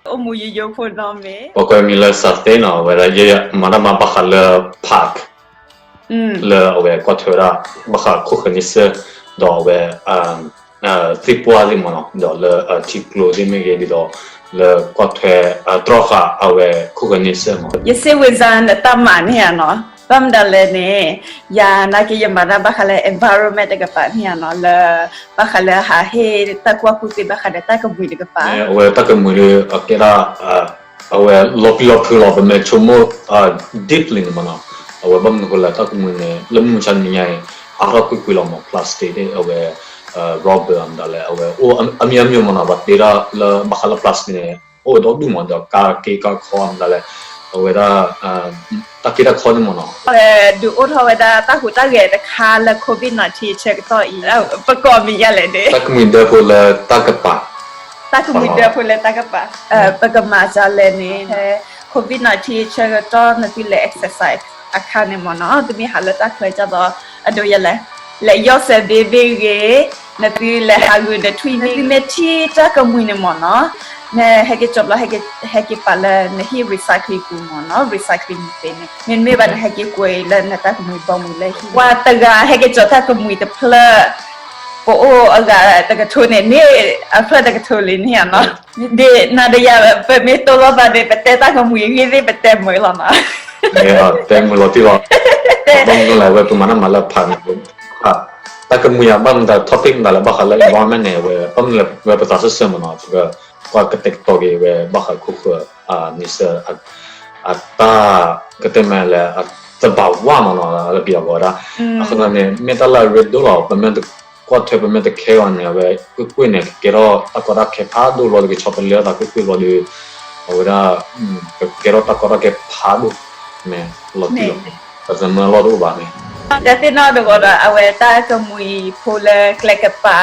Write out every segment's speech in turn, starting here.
အိၣ်မူယိယိဖိနီၢ်မ့ၢ် ပှၤကိးမံၤလၢ Sathe နီၢ် အဝဲဒၣ်ယဲမၤတၢ်မၤဘၣ်ဃးလၢ park လၢအဝဲကွၢ်ထွဲဝဲဒၣ် ဘၣ်ဃးခိၣ်ဃၢၤန့ဆၢၣ် ဒီးအဝဲ သ့ၣ်ပှၢ်သ့ၣ်မ့ၢ်နီၢ် ဒီးလၢထံကျိသ့ၣ်မ့ၢ်ဂ့ၤ ဒ်သိးလၢကွၢ်ထွဲတြီဃာ်အဝဲခိၣ်ဃၢၤန့ဆၢၣ်မ့ၢ် ယစ့ဝံၤစါနတၢ်မၤန့ၣ်ဧါနီၢ် ဘၣ်မနုၤလဲၣ်န့ၣ် ယၤနာ်က့ယမၤတၢ်ဘၣ်ဃးလၢ environment တကပၤန့ၣ်ဧါနီၢ် လၢ ဘၣ်ဃးလၢဟးဟ့ၣ်တၢ်ကူၣ်ဘၣ်ကူၣ်သ့ဘၣ်ဃးဒီးတၢ်ကမှံၤတကပၤ အဝဲတၢ်ကမှံၤဒီးအကဲဒၣ် အဝဲလီၤပျံၤလီၤဖုးလီၤ ပမ့ၢ်ဆိကမိၣ် deeply န့ၣ်မ့ၢ်နီၢ် အဝဲဘၣ်မနုၤဃိလၢတၢ်ကမှံၤန့ၣ် လၢမုၢ်မဆါတနံၤညါအံၤ အါထီၣ်ကွ့ၢ်ကွ့ၢ်လီၤမ့ၢ် plastic န့ၣ် အဝဲ rubber မတၤလဲၣ် အဝဲအိၣ်အမံၤအမံၤမ့ၢ်နီၢ် ပှၤတ့ဒၣ်လၢဘၣ်ဃးလၢ plastic န့ၣ် အိၣ်ဝဲဒီဒူၣ်မ့ၢ်ဒီးကါက့ကါခီမတၤလဲၣ် အဝဲဒၣ် တၢ်က့တၢ်ခီန့ၣ်မ့ၢ်နီၢ် ဒုးအိၣ်ထီၣ်ဝဲဒၣ်တၢ်ဟူးတၢ်ဂဲၤတခါလၢ COVID nineteen ဆၢကတီၢ်အံၤ ပကိးမံၤယါလဲၣ်န့ၣ် တၢ်ကမှံၤဒၢဖိလၢတၢ်ကပၤ တၢ်ကမှံၤဒၢဖိလၢတၢ်ကပၤ ပကမၤဒ်လဲၣ်န့ၣ် COVID nineteen ဆၢကတီၢ်နသုလဲၤ exercise အခါန့ၣ်မ့ၢ်နီၢ် သုမ့ၢ်ဟးလၢတၢ်ချၢကၢ်သိး အဒိယလဲၣ် လဲၤယီၢ်စဲးဘ့မ့ၢ်ဂ့ၤ နသုလဲၤဟးဂုာ်နထွံၣ်မ့ၢ်ဂ့ၤ နသုမ့ၢ်ထံၣ်တၢ်ကမှံၤန့ၣ်မ့ၢ်နီၢ် နဟဲက့ၤကၠီၤဘျီ ဟဲက့ၤပာ်လၢနဟံၣ် recycling ပူၤမ့ၢ်နီၢ် recycling ပူၤသ့န့ၣ် မ့တမ့ၢ်ဘၣ်နဟဲက့ၤကွဲးလၢနတၢ်ကမှံၤဘီမုၢ်လၢဟံၣ် ပှၤတဂၤဟဲက့ၤကၠီၤတၢ်ကမှံၤတဖျၢၣ် ပအိၣ်အဂၤတကထိန့ၣ် မ့ၢ်အဖျၢၣ်တကထိလံန့ၣ်ဧါနီၢ် ဒ်နၤဒီးယၤ ပမ့ၢ်တိၢ်လိာ်သးန့ၣ် ပတဲတၢ်ကမှံၤဂ့ၤသ့ၣ် ပတဲမုာ်လီၤနီၢ် တဲမုာ်လီၤတံၢ်လီၤ ဘၣ်မနုၤလဲၣ် အဝဲပမၤတၢ်မၤလၢဖးန့ၣ် တၢ်ကမှံၤယါဘၣ်မတၤ topic မတၤလၢဘၣ်ဃးလၢ environment န့ၣ် အဝဲ ဘၣ်မနုၤလဲၣ် ဝဲပသးစၢၢ်ဆၢမ့ၢ်နီၢ် ပကကွၢ်ကတဲာ်ကတီၤက့ၤဝဲဘၣ်ဃးခိၣ်ဃၢၤ န့ဆၢၣ် အတၢ်ကတဲမးလၢ သဘာဝမ့ၢ်နီၢ် လၢပယီၤကိးဝဲဒၣ် အဃိသတးန့ၣ် မ့ၢ်တၢ်လၢအရ့ဒိၣ်လီၤ ပမ့ၢ်တကွၢ်ထွဲ ပမ့ၢ်တခဲအီၤန့ၣ် အဝဲကွ့ၢ်ကွ့ၢ်န့ၣ် ကကဲထီၣ်တၢ်ကီတၢ်ခဲဖးဒိၣ်ဘျီဒီး ကဆီတလဲအသးကွ့ၢ်ကွ့ၢ်ဘျီဒီး အဝဲဒၣ် ကကဲထီၣ်တၢ်ကီတၢ်ခဲဖးဒိၣ် မ့ၢ်လီၤတံၢ်လီၤ ပသမၢလီၢ်တအိၣ်ဘၣ်န့ၣ် တသ့ၣ်နီၣ်တဂီၤဒီး အဝဲတၢ်ကမှံၤဖိလၢကျဲကပၤ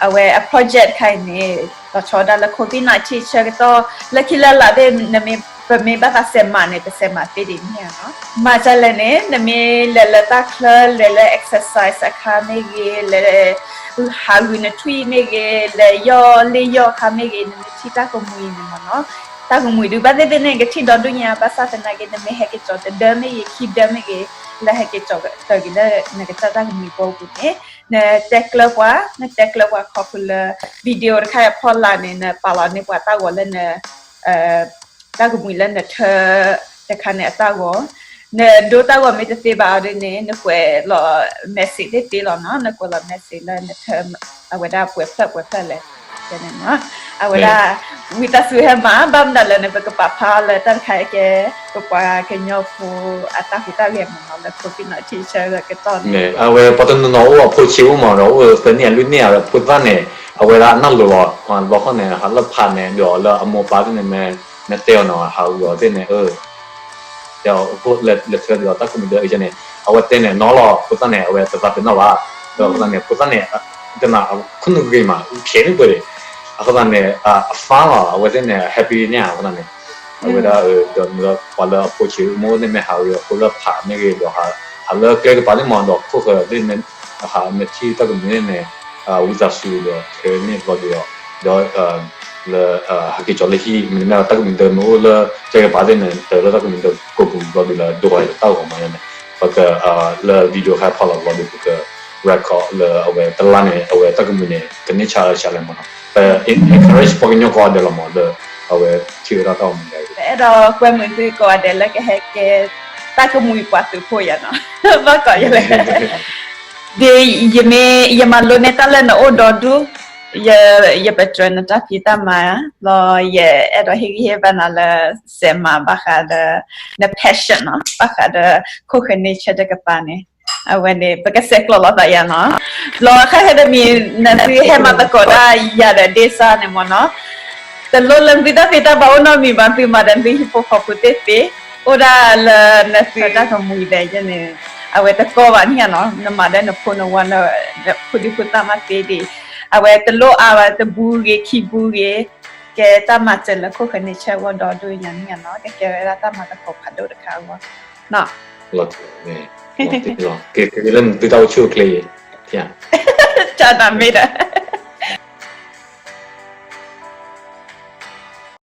အဝဲအ project တခါအံၤန့ၣ် လီၤဆီဒၣ်လၢ COVID nineteen ဆၢကတီၢ် လၢခံလၢလာ်သ့ၣ် ပမ့ၢ်ဘၣ်သးစဲးမၤန့ၣ် ပစဲးမၤသ့ဒ်န့ၣ်ဧါနီၢ် မၤဒ်လဲၣ်န့ၣ် နမ့ၢ်လဲၤလၢတၢ်ချၢ လဲၤလၢ exercise အခါမ့ၢ်ဂ့ၤ လဲၤ ဟးဂုာ်နထွံၣ်မ့ၢ်ဂ့ၤ လဲၤယီၢ်လ့ၣ်ယီၢ်အခါမ့ၢ်ဂ့ၤ နမ့ၢ်ထံၣ်တၢ်ကမှံၤန့ၣ်မ့ၢ်နီၢ် တၢ်ကမှံၤဒုးဘၣ်သ့ၣ်သ့ၣ်န့ၣ် ကထံၣ်ဒီဒူၣ်ညါ ဘၣ်ဆၣ်သနာ်က့ နမ့ၢ်ဟဲက့ၤကၠီၤတဒၢမ့ၢ်ဂ့ၤ ခံဒၢမ့ၢ်ဂ့ၤ လၢဟဲက့ၤကၠီၤတၢ်က့ၤလၢနကစၢ်တၢ်ကမှံၤဘီပူၤန့ၣ် နတဲကျၢၤပှၤ နတဲကျၢၤပှၤခီဖျိလၢ video တခါအံၤအဖီလာ်န့ၣ် နပာ်လီၤန့ၢ်ပှၤတၢ်ဂီၤလၢန တၢ်ကမှံၤလၢနထၢတခါန့ၣ်အတၢ်ဂီၤ, နဒိတၢ်ဂီၤမ့ၢ်တသ့ဘၣ်အီၤဒ်န့ၣ် နကွဲးလီၤ message သ့သ့လီၤနီၤ, နကွဲးလီၤ message လၢနထၢ အဝဲဒၣ်ပှဲၤဖျၢၣ်ပှဲၤဖျၢၣ်လဲၣ်, တဲန့ၣ်နီၤ, အဝဲဒၣ် ဝံသးစူၤဟဲမၤ ဘၣ်မနုၤလဲၣ်န့ၣ် ပကပာ်ဖျါလၢတၢ်တခါအံၤကဲ ပပှၤကညီဖိအတၢ်ဟူးတၢ်ဂဲၤမ့ၢ်နီၤ လၢ COVID nineteen ဆၢကတီၢ်န့ၣ် အဝဲပှၤတနီၤနီၤအိၣ်အဖိဆံးအိၣ်မးဒီး အိၣ်သၢနံၣ်အလွံၢ်နံၣ်အဖိသၣ်န့ၣ် အဝဲဒၣ်အနၢ်လိၤလီၤ, ဘျီဃီန့ၣ် ဟးလၢဖးန့ၣ် ဒီးလၢအမိၢ်ပၢ်သ့ၣ်န့ၣ် မ့ၢ်တဲအီၤန့ၣ် ဟးဂီၤသ့ၣ်န့ၣ် တဲအီၤအဃိလဲၤထွဲဒီးတၢ်ကမှံၤဒၢအံၤန့ၣ် အဝဲတဲန့ၣ်နီၤလီၤ ဖိသၣ်န့ၣ် အဝဲတသးပ့ၤနီၣ်ဘၣ်, ဒီးဖိသၣ်န့ၣ် ဖိသၣ်န့ၣ် တနၤခိၣ်နူာ်ဂ့ၤမး ခဲန့ၣ်ပှဲၤန့ၣ်, အဃိသတးန့ၣ် အ fun လီၤ အဝဲသ့ၣ်န့ၣ် happy န့ၣ် အဃိသတးန့ၣ် အဝဲဒၣ် ဒီးပှၤလၢအဖိဆံးအိၣ်မးသ့ၣ်မ့ၢ်ဟးဂီၤအဃိလၢဖးမ့ၢ်ဂ့ၤ ဒီးဟးလၢကျဲကပၤသ့ၣ်မး ဒီးခိၣ်ဃၢၤသ့ၣ်န့ၣ် ဟးမ့ၢ်ထံၣ်တၢ်ကမှံၤန့ၣ် ဝံသးစူၤဒီးထွဲန့ၢ်ဘျီဒုးဒီး ဒီး လၢ ဟဲက့ၤကၠီလၢဟံၣ် မ့တမ့ၢ်တၢ်ကမှံၤဒၢမ့ၢ်အိၣ်လၢကျဲကပၤသ့ၣ်န့ၣ် တၢ်လၢတၢ်ကမှံၤဒၢကအိၣ်ဘျီဒုးလၢဒိၣ်ဝဲတၢ်ဂီၤမးန့ၣ် ပက လၢ video ခါဖီလာ်ဘျီဒုး ပက record လၢအဝဲတလါန့ၣ် အဝဲတၢ်ကမှံၤန့ၣ် ကန့ၢ်ဆါအီၤဆါလဲၣ်မးနီၤ, ပ encourage ပှၤကညီကိးဂၤဒဲးလီၤမး လၢအဝဲထံၣ်ဝဲဒၣ်တၢ်ဂီၤမးဒဲး အဲၣ်ဒိးကွဲမုာ်သုကိးဂၤဒဲးလၢကဟဲကဲ တၢ်ကမှံၤပှၤသုးဖိယၤနီၤ, ဘၣ်ကိးယလဲၣ် ဒ်ယမ့ၢ် ယမၤလိန့ၢ်တၢ်လၢနအိၣ်ဒီဒူၣ်, ယ ယပတြၢၤနတၢ်ဖံးတၢ်မၤလီၤ, ယအဲၣ်ဒိးဟ့ၣ်ဂံၢ်ဟ့ၣ်ဘါနၤလၢ စဲးမၤဘၣ်ဃးဒီး န passion နီၤ, ဘၣ်ဃးဒီးခိၣ်ဃၢၤန့ဆၢၣ်တကပၤန့ၣ်, အဝဲန့ၣ် ပကဆဲးကျိးလိာ်သးယၤနီၤ, ဘျီခါခဲတမံၤ နသုဟဲမၤသကိးဒၣ်ယၤဒီးဒ့စၢ်န့ၣ်မ့ၢ်နီၤ တလိၣ်လၢသုတၢ်ဖံးတၢ်မၤအိၣ်နီတမံၤဘၣ်, သုမၤဒီးသုဟံၣ်ဖိဃီဖိသ့ၣ်သ့, အိၣ်ဒၣ်လၢနသုတၢ်ကမှံၤဒဲးယဲန့ၣ်, အဝဲတကီဘၣ်န့ၣ်နီၤ, နမၤဒီးနဖိနဝၤ နဖိဒံဖိသၣ်မးသ့ဒံး, အဝဲတလိၣ်အါဘၣ် တဘူးဂ့ၤ ခံဘူးဂ့ၤ, ကဲတၢ်မၤစၢၤလၢခိၣ်ဃၢၤန့ဆၢၣ်အဂီၢ်ဒီဒူၣ်ညါန့ၣ်နီၤ, ကကဲဝဲဒၣ်တၢ်မၤသကိးဖးဒိၣ်တခါအဂီၢ်နီၤ လီၤတံၢ်လီၤ, ကဲလၢနသုတၢ်အိၣ်ဆူၣ်အိၣ်ချ့, တၢ်နမ့ၢ်ဒီး